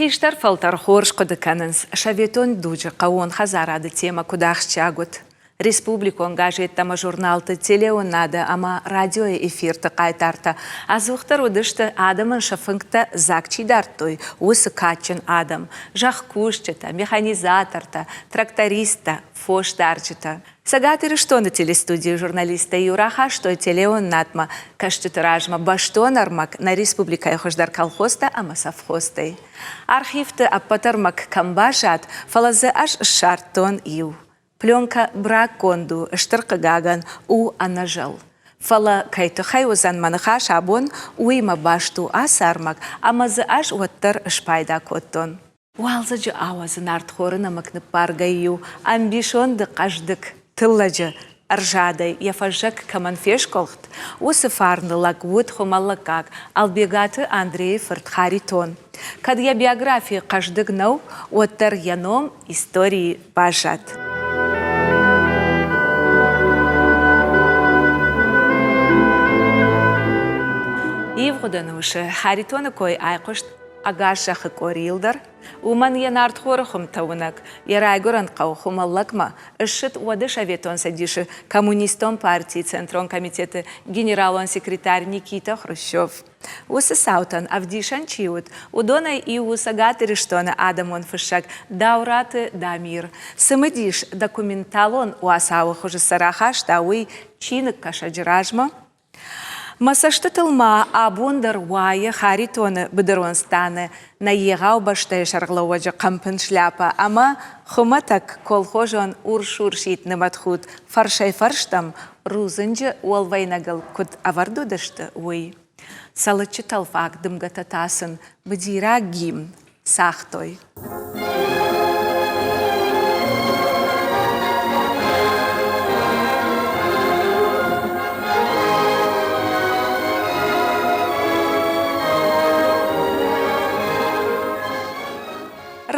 Хистӕр фӕлтӕр хорз хъуыды кӕнынц, советон дуджы хъӕууон хӕдзарады темӕ куыд ахсджиаг уыд. Республикон газеттӕ ӕмӕ журналты, телеуынады ӕмӕ радиойы эфирты хъайтартӕ ӕдзухдӕр уыдысты, адӕмӕн сӕ фынгтӕ дзаг чи дардтой, уыцы кадджын адӕм, зӕхкусджытӕ, механизатортӕ, трактористтӕ, фосдарджытӕ. Цӕгат Ирыстоны телестудийы журналисттӕ-иу рахастой телеуынынадмӕ кӕсджыты размӕ бӕстон ӕрмӕг нӕ республикӕйы хуыздӕр колхозтӕ ӕмӕ совхозтӕй. Архивты ӕппӕт ӕрмӕг кӕм баззад, фӕлӕ дзы ӕз ссардтон иу. Пленкӕ бракгонд у, стыр хъыгагӕн, у ӕнӕзӕл. Фӕлӕ кӕй тыххӕй уыдзӕн мӕ ныхас абон, уыимӕ баст у ацы ӕрмӕг, ӕмӕ дзы ӕз уӕддӕр спайда кодтон. Уалдзӕджы ауӕдзы нартхоры нӕмыг ныппаргӕ-иу ӕмбисонды хъӕздыг тыллӕджы ӕрзадӕй йӕ фӕззӕг кӕмӕн фесгуыхт, уыцы фарны лӕг уыд хуымӕллӕггаг Ӕлбегаты Андрейы фырт Харитон. Кӕд йӕ биографи хъӕздыг нӕу, уӕддӕр йӕ ном историйы баззад. Ивгъуыд ӕнусы Харитоны кой айхъуыст ӕгас зӕххы къорийыл дӕр, уымӕн йӕ нартхоры хуымтӕ уынӕг, йӕ райгуырӕн хъӕу Хуымӕллӕгмӕ ссыд уӕды Советон Цӕдисы Коммунистон партийы Центрон комитеты генералон секретарь Никита Хрущев. Уыцы цаутӕн ӕвдисӕн чи уыд, уыдонӕй иу у Цӕгат Ирыстоны адӕмон фыссӕг Даураты Дамир. Цымыдис документалон уацауы хуызы цы рахаста, уый чиныгкӕсӕджы размӕ. Мӕ цӕстытыл ма абон дӕр уайы Харитоны быдырон станы нӕ егъау бӕстӕйы сӕргълӕууӕджы хъӕмпын шляпӕ ӕмӕ хуымӕтӕг колхозон урс-урсид нымӕтхуд фӕрсӕй-фӕрстӕм рудзынджы уӕлвӕйнӕгыл куыд ӕвӕрд уыдысты, уый. Цӕлыччы тӕлфаг дымгӕтӕ та сын быдираг гимн цагътой.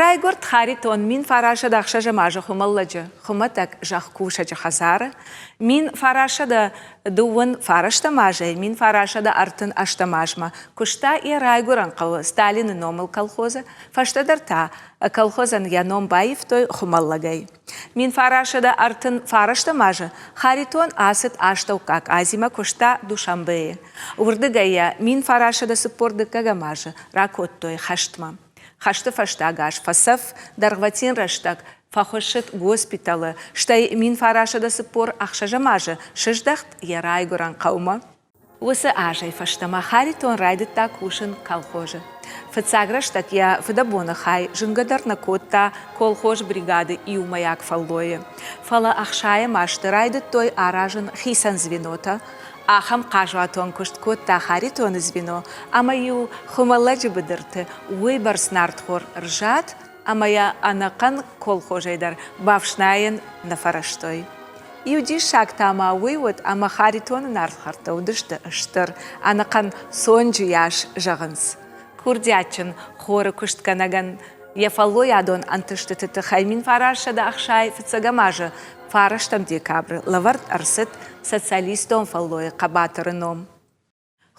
Райгуырд Харитон 1906 азы Хуымӕллӕджы хуымӕтӕг зӕхкусӕджы хӕдзары, 1900 дыууын фарӕстӕм азӕй 1938 азмӕ куыста йӕ райгуырӕн хъӕуы Сталины номыл колхозы, фӕстӕдӕр та колхозӕн йӕ ном баивтой Хуымӕллӕгӕй. 1939 азы Харитон ацыд Астӕуккаг Азимӕ куыста Душанбейы. Уырдыгӕй йӕ 1942 азы ракодтой хӕстмӕ. Хӕсты фӕстаг аз фӕцӕф, дӕргъвӕтин рӕстӕг фӕхуыссыд госпиталы, стӕй 1946 азы сыздӕхт йӕ райгуырӕн хъӕумӕ. Уыцы азӕй фӕстӕмӕ Харитон райдыдта кусын колхозы. Фыццаг рӕстӕг йӕ фыдӕбоны хай зынгӕ дӕр нӕ кодта колхоз бригады иумӕйаг фӕллойы. Фӕлӕ ӕхсайӕм азты райдыдтой аразын хицӕн звенотӕ. Ахӕм хъазуатон куыст кодта Харитоны звено, ӕмӕ-иу Хуымӕллӕджы быдырты уыйбӕрц нартхор рзад, ӕмӕ йӕ ӕнӕхъӕн колхозӕй дӕр бафснайын нӕ фӕрӕзтой. Иу диссаг та ма уый уыд, ӕмӕ Харитоны нартхӕрттӕ уыдысты стыр, ӕнӕхъӕн цонджы йас, зӕгъынц. Курдиатджын хоры куыстгӕнӕгӕн йӕ фӕллойадон ӕнтыстыты тыххӕй 1965 азы фарӕстӕм декабры лӕвӕрд ӕрцыд социалистон фӕллойы хъӕбатыры ном.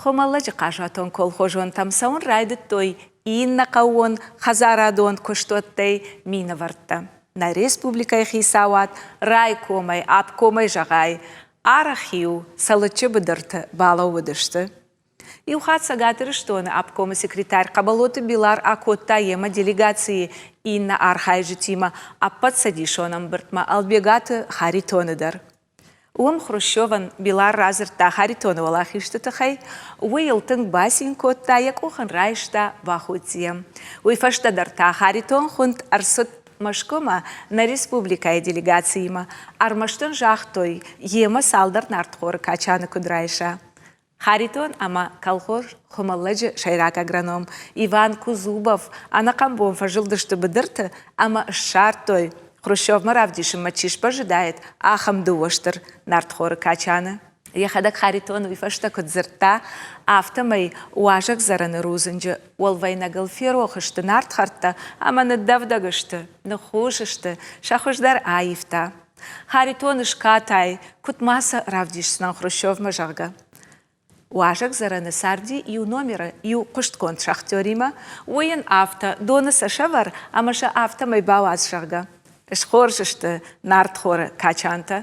Хуымӕллӕджы хъазуатон колхозонтӕм цӕуын райдыдтой иннӕ хъӕууон хӕдзарадон куыстуӕттӕй минӕвӕрттӕ. Нӕ республикӕйы хицауад райкомӕй, обкомӕй зӕгъай, арӕх-иу Цӕлыччы быдырты балӕууыдысты. Иу хатт Цӕгат Ирыстоны обкомы секретарь Хъӕбӕлоты Билар акодта йемӕ делегацийы иннӕ архайджытимӕ ӕппӕтцӕдисон ӕмбырдмӕ Ӕлбегаты Харитоны дӕр. Уым Хрущевӕн Билар радзырдта Харитоны уӕлахизты тыххӕй, уый йыл тынг бацин кодта, йӕ къух ын райста, бахудти йӕм. Уый фӕстӕ дӕр та Харитон хуынд ӕрцыд Мӕскуымӕ нӕ республикӕйы делегациимӕ. Ӕрмӕст ын загътой, йемӕ цалдӕр нартхоры качаны куыд райса. Харитон ӕмӕ колхоз Хуымӕллӕджы сӕйраг агроном Иван Кузубов ӕнӕхъӕн бон фӕзылдысты быдырты ӕмӕ ссардтой, Хрущевмӕ равдисынмӕ чи сбӕззыдаид, ахӕм дыууӕ стыр нартхоры качаны. Йӕхӕдӕг Харитон уый фӕстӕ куыд дзырдта, афтӕмӕй уазӕгдзӕрӕны рудзынджы уӕлвӕйнӕгыл ферох сты нартхӕрттӕ ӕмӕ ныддӕвдӕг сты, ныххус сты, сӕ хуыз дӕр аивта. Харитон скатай, куыд ма сӕ равдисдзынӕн Хрущевмӕ, зӕгъгӕ. Уазӕгдзӕрӕны царди иу номеры иу хъуыстгонд шахтеримӕ, уый йын афтӕ, доны сӕ сӕвӕр ӕмӕ сӕ афтӕмӕй бауадз, зӕгъгӕ. Схорз сты нартхоры качантӕ.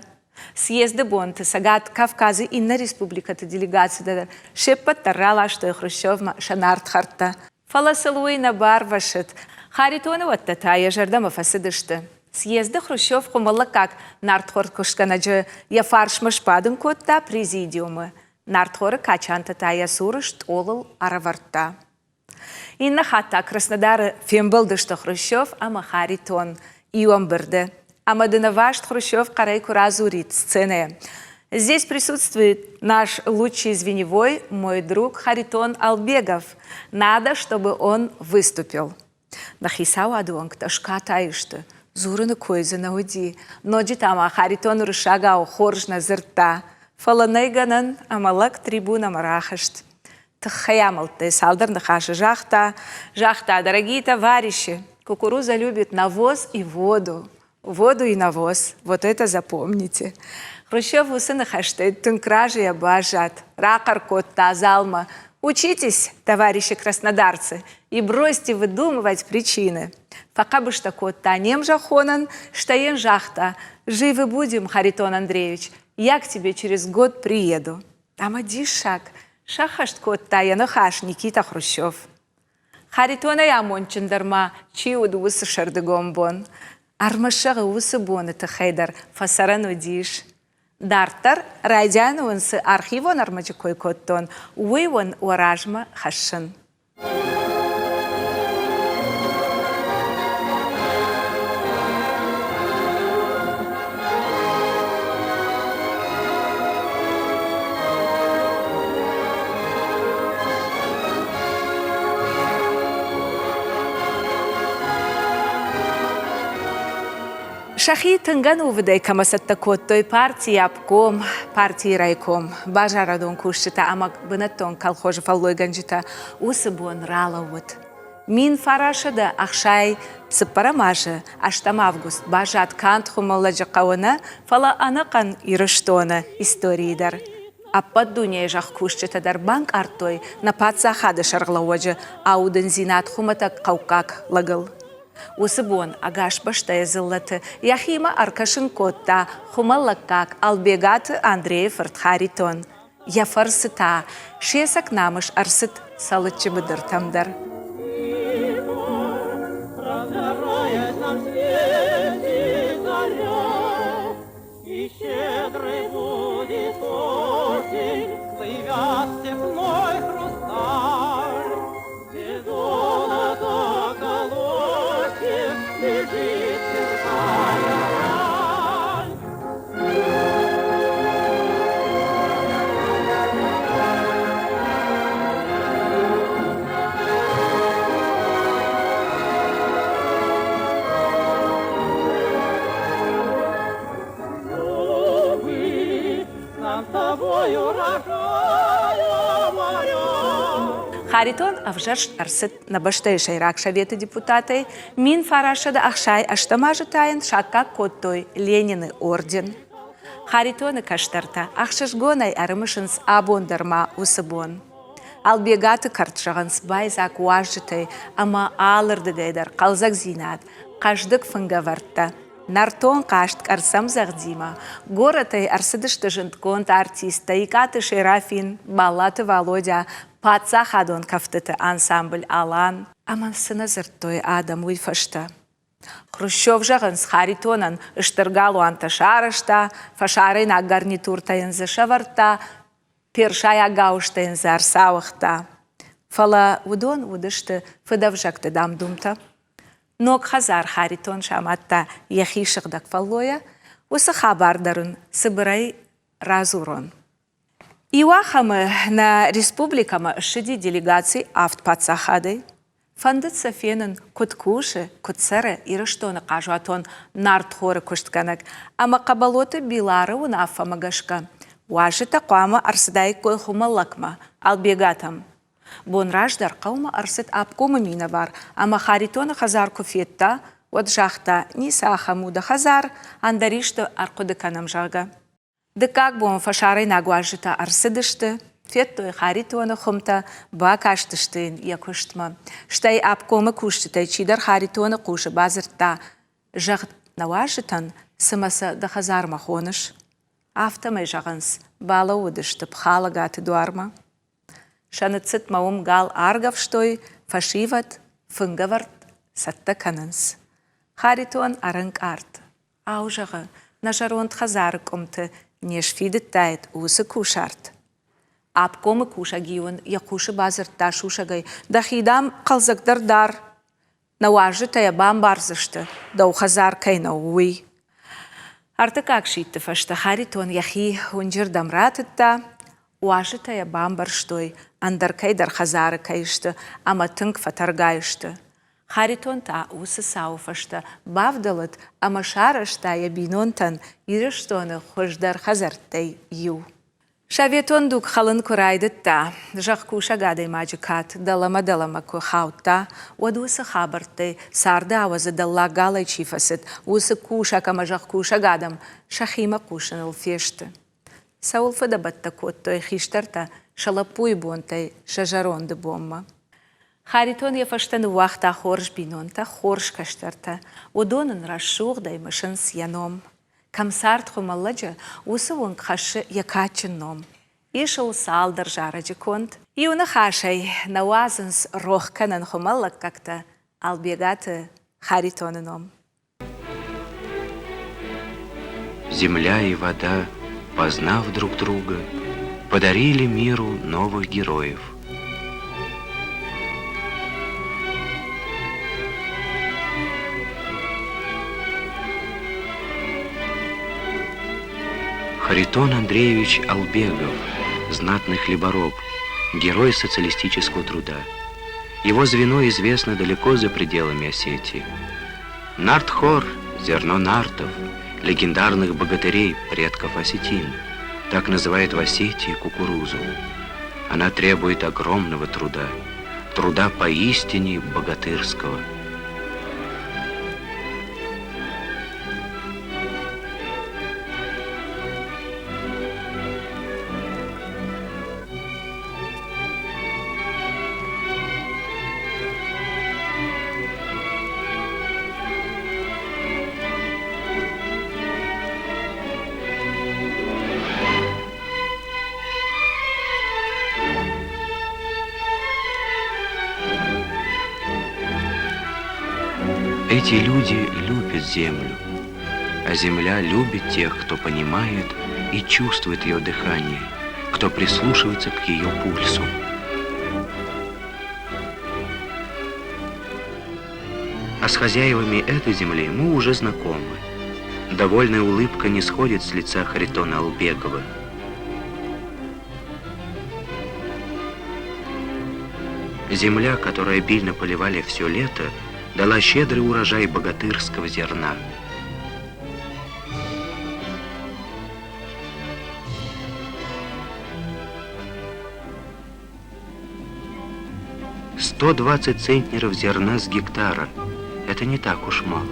Съезды бонты Цӕгат Кавказы иннӕ республикӕты делегацитӕ дӕр се ппӕт дӕр раластой Хрущевмӕ сӕ нартхӕрттӕ. Фӕлӕ сыл уый нӕ барвӕссыд. Харитоны уӕттӕ та йӕ зӕрдӕмӕ фӕцыдысты. Съезды Хрущев хуымӕллӕггаг нартхоркуыстгӕнӕджы йӕ фарсмӕ сбадын кодта президиумы. Нартхоры качантӕ та йӕ цуры стъолыл ӕрӕвӕрдта. Иннӕ хатт та Краснодары фембӕлдысты Хрущев ӕмӕ Харитон иу ӕмбырды. Ӕмӕ дын ӕваст Хрущев хъӕрӕй куы радзурид сценӕйӕ. Здесь присутствует наш лучший звеневой, мой друг Харитон Албегов. Надо, чтобы он выступил. Нӕ хицауады уӕнгтӕ скатай сты. Дзурыны кой дзы нӕ уыди. Ноджы та ма Харитон уырыссагау хорз нӕ дзырдта. Фӕлӕ нӕй гӕнӕн, ӕмӕ лӕг трибунӕмӕ рахызт. Тыххӕй амӕлттӕй цалдӕр ныхасы загъта. Загъта, дорогие товарищи, кукуруза любит навоз и воду. Воду и навоз, вот это запомните. Хрущев уыцы ныхӕстӕй тынг разыйӕ баззад, рахъӕр кодта залмӕ. Учитесь, товарищи краснодарцы, и бросьте выдумывать причины. Фӕхъӕбыстӕ кодта не мзӕххонӕн, стӕй йын загъта, живы будем, Харитон Андреевич, я к тебе через год приеду. Ӕмӕ диссаг, сӕххӕст кодта йӕ ныхас Никита Хрущев. Харитонӕй амондджындӕр ма чи уыд уыцы сӕрдыгон бон. Ӕрмӕст зӕгъы уыцы боны тыххӕй дӕр фӕцӕрӕн уыдис. Дарддӕр райдианы уын цы архивон ӕрмӕджы кой кодтон, уый уын уӕ размӕ хӕссын. Сӕхи тынг ӕнувыдӕй кӕмӕ цӕттӕ кодтой партийы обком, партийы райком, базарадон кусджытӕ ӕмӕ бынӕттон колхозы фӕллойгӕнджытӕ, уыцы бон ралӕууыд. 1964 азы ӕстӕм август баззад канд Хуымӕллӕджы хъӕуы нӕ, фӕлӕ ӕнӕхъӕн Ирыстоны историйы дӕр. Ӕппӕт дунейы зӕхкусджытӕ дӕр банкъардтой нӕ паддзахады сӕргълӕууӕджы аудындзинад хуымӕтӕг хъӕуккаг лӕгыл. Уыцы бон ӕгас бӕстӕйы дзыллӕты йӕхимӕ ӕркӕсын кодта хуымӕллӕггаг Ӕлбегаты Андрейы фырт Харитон. Йӕ фӕрцы та се цӕг намыс ӕрцыд Цӕлыччы быдыртӕм дӕр. Харитон ӕвзӕрст ӕрцыд нӕ бӕстӕйы сӕйраг советы депутатӕй 1968 азы та йын саккаг кодтой Ленины орден. Харитоны кӕстӕртӕ ӕхсызгонӕй ӕрымысынц абон дӕр ма уыцы бон. Албегаты кӕрт зӕгъынц байдзаг уазджытӕй ӕмӕ алырдыгӕй дӕр хъӕлдзӕгдзинад, хъӕздыг фынгӕвӕрдтӕ. Нӕртон хъазт къӕрцӕмдзӕгъдимӕ горӕтӕй ӕрцыдысты зындгонд артисттӕ Икъаты Серафин, Баллаты Валодя, паддзахадон кӕфтыты ансамбль «Алан». Ӕмӕ цы нӕ дзырдтой адӕм уый фӕстӕ. Хрущев, зӕгъынц, Харитонӕн стыр галуантӕ сарӕзта, фӕсарӕйнаг гарнитуртӕ йын дзы сӕвӕрдта, персайаг гауызтӕ йын дзы ӕрцауыгъта. Фӕлӕ уыдон уыдысты фыдӕвзӕгты дам-думтӕ. Ног хӕдзар Харитон самадта йӕхи сыгъдӕг фӕллойӕ, уыцы хабар дӕр ын цыбырӕй радзурон. Иуахӕмы нӕ республикӕмӕ ссыди делегаци авд паддзахадӕй. Фӕндыд сӕ фенын, куыд кусы, куыд цӕры Ирыстоны хъазуатон нартхоры куыстгӕнӕг ӕмӕ Хъӕбӕлоты Билары уынаффӕмӕ гӕсгӕ уазджытӕ хъуамӕ ӕрцыдаиккой Хуымӕллӕгмӕ, Албегатӕм. Бон раздӕр хъӕумӕ ӕрцыд обкомы минӕвар ӕмӕ Харитоны хӕдзар куы федта, уӕд загъта, ницы ахӕм у дӕ хӕдзар, ӕндӕр исты ӕрхъуыды кӕнӕм, зӕгъгӕ. Дыккаг бон фӕсарӕйнаг уазджытӕ ӕрцыдысты. Федтой Харитоны хуымтӕ, бакастысты йын йӕ куыстмӕ. Стӕй обкомы кусджытӕй чидӕр Харитоны хъусы бадзырдта, зӕгъ, нӕ уазджытӕн, цымӕ сӕ дӕ хӕдзармӕ хоныс? Афтӕмӕй зӕгъынц, балӕууыдысты Пхалӕгаты дуармӕ. Сӕ ныццыдмӕ уым гал аргӕвстой, фӕсивӕд фынгӕвӕрд цӕттӕ кӕнынц. Харитон ӕрӕнкъард. Ау, зӕгъы, нӕ зӕронд хӕдзары къуымты не сфидыдтаид уыцы кусарт. Обкомы кусӕг-иу ын йӕ хъусы бадзырдта сусӕгӕй, дӕхи, дам, хъӕлдзӕгдӕр дар. Нӕ уазджытӕ йӕ бамбардзысты, дӕу хӕдзар кӕй нӕу, уый. Ӕртыккаг сидты фӕстӕ Харитон йӕхи уынджырдӕм ратыдта, уазджытӕ йӕ бамбӕрстой, ӕндӕр кӕйдӕр хӕдзары кӕй сты ӕмӕ тынг фӕтӕргай сты. Харитон та уыцы цауы фӕстӕ бавдӕлыд ӕмӕ сарӕзта йӕ бинонтӕн Ирыстоны хуыздӕр хӕдзӕрттӕй иу. Советон дуг хӕлын куы райдыдта, зӕхкусӕг адӕймаджы кад дӕлӕмӕ-дӕлӕмӕ куы хаудта, уӕд уыцы хабӕрттӕй царды ауӕдзы дӕллаг галӕй чи фӕцыд, уыцы кусӕг ӕмӕ зӕхкусӕг адӕм сӕхимӕ хъусыныл фесты. Цӕуыл фыдӕбӕттӕ кодтой хистӕртӕ сӕ лӕппуйы бонтӕй сӕ зӕронды бонмӕ. Харитон йӕ фӕстӕ ныууагъта хорз бинонтӕ, хорз кӕстӕртӕ. Уыдон ын рӕсугъдӕй мысынц йӕ ном. Кӕм цард Хуымӕллӕджы, уыцы уынг хӕссы йӕ кадджын ном. Ис ыл цалдӕр зарӕджы конд. Иу ныхасӕй, нӕ уадзынц рох кӕнын хуымӕллӕггӕгтӕ Албегаты Харитоны ном. Земля и вода, познав друг друга, подарили миру новых героев. Харитон Андреевич Албегов, знатный хлебороб, герой социалистического труда. Его звено известно далеко за пределами Осетии. Нартхор, зерно нартов, легендарных богатырей, предков осетин, так называют в Осетии кукурузу. Она требует огромного труда, труда поистине богатырского. Эти люди любят землю, а земля любит тех, кто понимает и чувствует ее дыхание, кто прислушивается к ее пульсу. А с хозяевами этой земли мы уже знакомы. Довольная улыбка не сходит с лица Харитона Албегова. Земля, которую обильно поливали все лето, дала щедрый урожай богатырского зерна. 120 центнеров зерна с гектара. Это не так уж мало.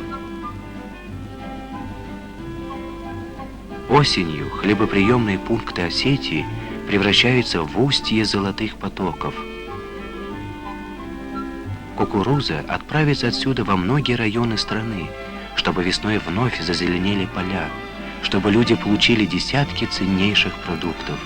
Осенью хлебоприемные пункты Осетии превращаются в устье золотых потоков. Кукуруза отправится отсюда во многие районы страны, чтобы весной вновь зазеленели поля, чтобы люди получили десятки ценнейших продуктов.